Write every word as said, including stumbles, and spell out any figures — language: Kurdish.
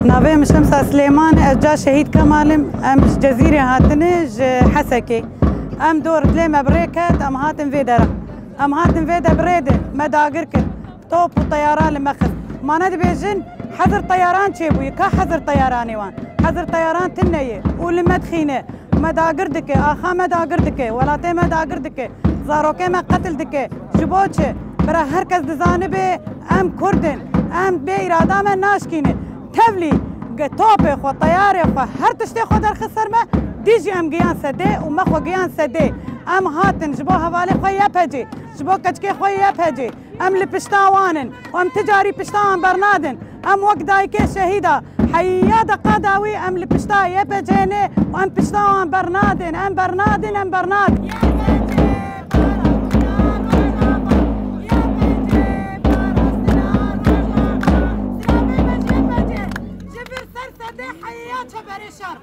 Navê min Şemsa Silêman e, ez ca Şehîd Kemal im. Em ji Cezîrê hatine, ji Hesekê. Em dor dilê me bi rê ket, em hatin vê dera. Em hatin vê de bi rê de, me dagir kir. Top û teyara li me xist. Ma ne dibêjin, hezir teyaran çêbûye. Ka hezir teyaranê wan? Hezir teyaran tune ye û li me dixîne. Me dagir dike, axa me dagir dike, welatê me dagir dike, zarokê me qetil dike. Ji bo çi? Bira her kes dizanibe em Kurd in, em bê îrada me naşkînin. Tevlî ge topê xwe, teyarê xwe, her tiştê xwe derxist ser me, dî jî em giyan sedê û me xwe giyan sedê. Em hatin ji bo hevalê xwe Y P G, ji bo keçikê xwe Y P G. Em li pişta wan in û em ti carî pişta wan bernadin. Em wek dayikê şehîda heya deqa dawî em li pişta Y P G ne û em pişta wan bernadin, em bernadin, em bernadin. Ji vir ser sedê heya çeperê şer.